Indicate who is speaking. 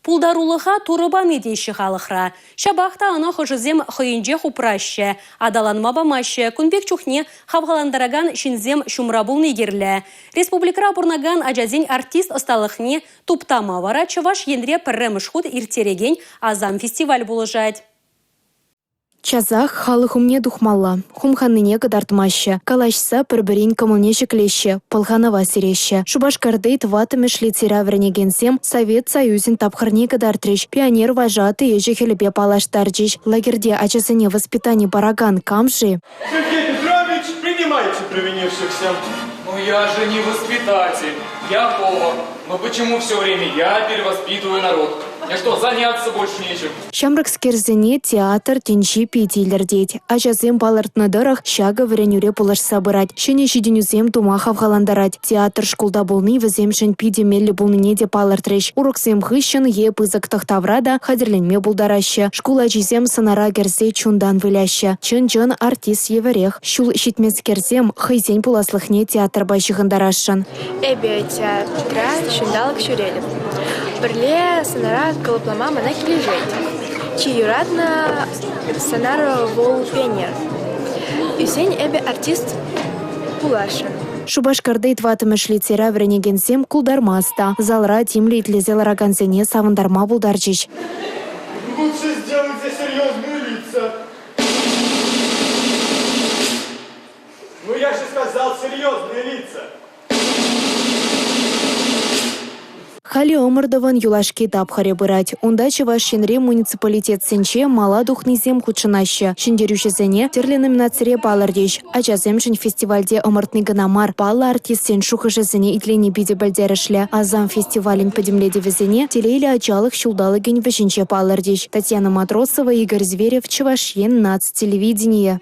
Speaker 1: Пултарулӑха Турӑ пани теҫҫӗ халӑхра. Ҫапах та ӑна хӑшӗсем хӑйӗнчех упраҫҫӗ, аталанма памаҫҫӗ. Кун пек чухне хавхалантаракан ҫынсем ҫумра пулни кирлӗ. Республикӑра пурӑнакан ачасен артист ӑсталӑхне туптама вара Чӑваш Енре пӗрремӗш хут ирттерекен «Асам» фестиваль пулӑшать.
Speaker 2: Часах халӑх умне тухмалла. Хумханнине кӑтартмаҫҫӗ, калаҫса пӗр-пӗрин кӑмӑлне ҫӗклеҫҫӗ, пӑлханӑва сиреҫҫӗ. Шупашкарти тӑваттӑмӗш лицейра вӗренекенсем Совет Союзӗн тапхӑрне кӑтартрӗҫ, пионер вожатӑй ӗҫӗ-хӗлӗпе паллаштарчӗҫ. Лагерьте ачасене воспитани паракан кам-ши?
Speaker 3: Сергей Петрович, принимайте провинившихся.
Speaker 4: Ну я же не воспитатель, я повар. Но почему все время я перевоспитываю народ? Мне что, заняться больше нечем?
Speaker 2: Ҫамрӑкскерсене театр тӗнчи питӗ илӗртет. Ачасем палӑртнӑ тӑрӑх, ҫакӑ вӗренӳре пулӑшса пырать, ҫӗнӗ ҫитӗнӳсем тума хавхалантарать. Театр шкулта пулни вӗсемшӗн питӗ меллӗ пулнине те палӑртрӗҫ. Уроксем хыҫҫӑн е пысӑк тӑхтавра та хатӗрленме пултараҫҫӗ. Шкул ачисем сӑнара кӗрсе чунтан выляҫҫӗ. Чӑн-чӑн артист евӗрех. Ҫул ҫитменскерсем хӑйсен пуласлӑхне театрпа ҫыхӑнтарасшӑн.
Speaker 5: Эпӗ театра ҫулталӑк ҫӳретӗп. Пӗрле сӑнара калӑплама мана килӗшет. Чи юратнӑ сӑнар вӑл пионер. Ӳссен эпӗ артист пуласшӑн.
Speaker 2: Шупашкарти тӑваттӑмӗш лицейра вӗренекенсем култарма ӑста. Залра тимлӗ итлесе ларакансене савӑнтарма пултарчӗҫ.
Speaker 3: Лучше сделайте серьезные лица. Ну я же сказал серьезные лица.
Speaker 2: Халӗ ӑмӑртӑвӑн юлашки тапхӑрӗ пырать. Унта Чӑваш Енри муниципалитетсенче мала тухнисем хутшӑнаҫҫӗ. Ҫӗнтерӳҫӗсене тӗрлӗ номинацире палӑртӗҫ. Ачасемшӗн фестивальте ӑмӑртни кӑна мар, паллӑ артистсен шухӑшӗсене итлени питӗ пӗлтерӗшлӗ. Асам фестивалӗн пӗтӗмлетӗвӗсене Телейлӗ ачалӑх ҫулталӑкӗн вӗҫӗнче палӑртӗҫ. Татьяна Матросова, Игорь Зверев, Чӑваш Ен наци телевиденийӗ.